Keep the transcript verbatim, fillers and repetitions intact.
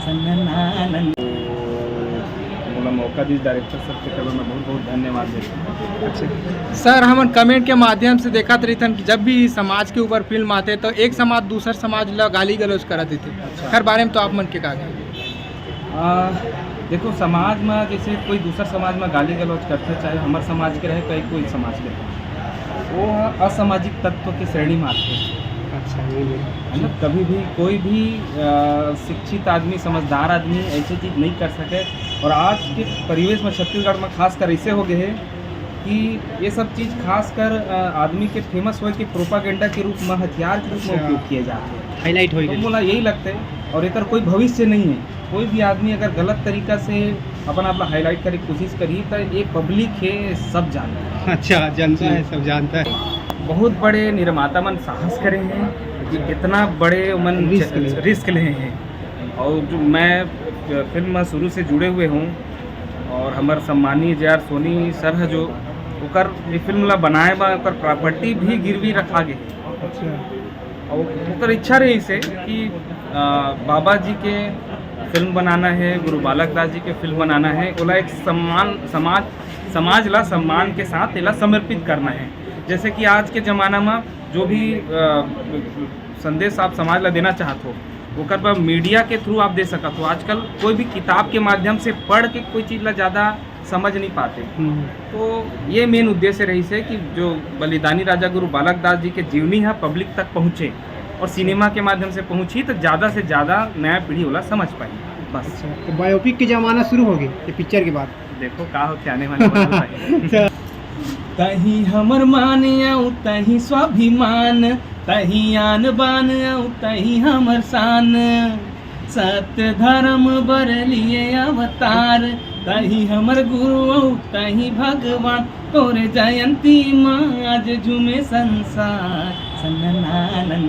मोला मौका दिस डायरेक्टर सर, तेकर बर मैं बहुत बहुत धन्यवाद देथों। अच्छा सर, हमन कमेंट के माध्यम से देखत रहिथन कि जब भी समाज के ऊपर फिल्म आथे तो एक समाज दूसर समाज ला गाली गलौज करत रहिथे। अच्छा। एकर बारे में तो आप मन के का कहना? आ, देखो, समाज में जैसे कोई दूसर समाज में गाली गलौज करथे, चाहे हमर समाज के रहे, चाहे कोई समाज के रहे, वो ह असामाजिक तत्व के श्रेणी में आथे। अच्छा, ये भी। है ना? कभी भी कोई भी, आ, शिक्षित आदमी, समझदार आदमी ऐसे चीज नहीं कर सके। और आज के परिवेश में छत्तीसगढ़ में खासकर ऐसे हो गए है कि ये सब चीज खासकर, आ, आदमी के फेमस होए के प्रोपागेंडा के रूप में, हथियार के रूप में अच्छा। उपयोग किए जाते हैं। हाईलाइट होई तो गए। मोला यही लगता है, और एकर कोई भविष्य नहीं है। कोई भी आदमी अगर गलत तरीका से अपन आप ला हाईलाइट करे के कोशिश करही, तो ये पब्लिक है, सब जानता है। अच्छा, जनता जी। है, सब जानता है। बहुत बड़े निर्माता मन साहस करे हैं कि कितना बड़े मन रिस्क ले। रिस्क ले हैं। और जो मैं फिल्म में शुरू से जुड़े हुए हूँ, और हमर सम्मानीय जे आर सोनी सर है, जो ओकर ये फिल्म ला बनाए बा, ओकर प्रॉपर्टी भी गिरवी रखा गए है। अच्छा। और ओकर इच्छा रहिस हे कि, अ, बाबा जी के फिल्म बनाना है, गुरु बालक दास जी के फिल्म बनाना है, ओला एक सम्मान, समाज, समाज ला सम्मान के साथ एला समर्पित करना है। जैसे कि आज के जमाना में जो भी, अ, संदेश आप समाज ला देना चाहत हो, ओकर बर मीडिया के थ्रू आप दे सकत हो। आजकल कोई भी किताब के माध्यम से पढ़ के कोई चीज ला ज्यादा समझ नहीं पाते। हम्म। तो ये मेन उद्देश्य रहिस हे कि जो बलिदानी राजा गुरु बालक दास जी के जीवनी है पब्लिक तक पहुँचे और सिनेमा के माध्यम से पहुँची, तो ज्यादा से ज्यादा नया पीढ़ी ओला समझ पाही। बस। अच्छा, तो बायोपिक के जमाना शुरू हो गए ये पिक्चर के बाद? देखो का होके आने वाले में। अच्छा। तही हमर मान अउ तही स्वाभिमान, तही आन बान अउ तही हमर शान। सत्य धर्म बर लिए अवतार, तही हमर गुरु अउ तही भगवान। तोरे जयंती मा आज झूमे संसार। सन्नानन।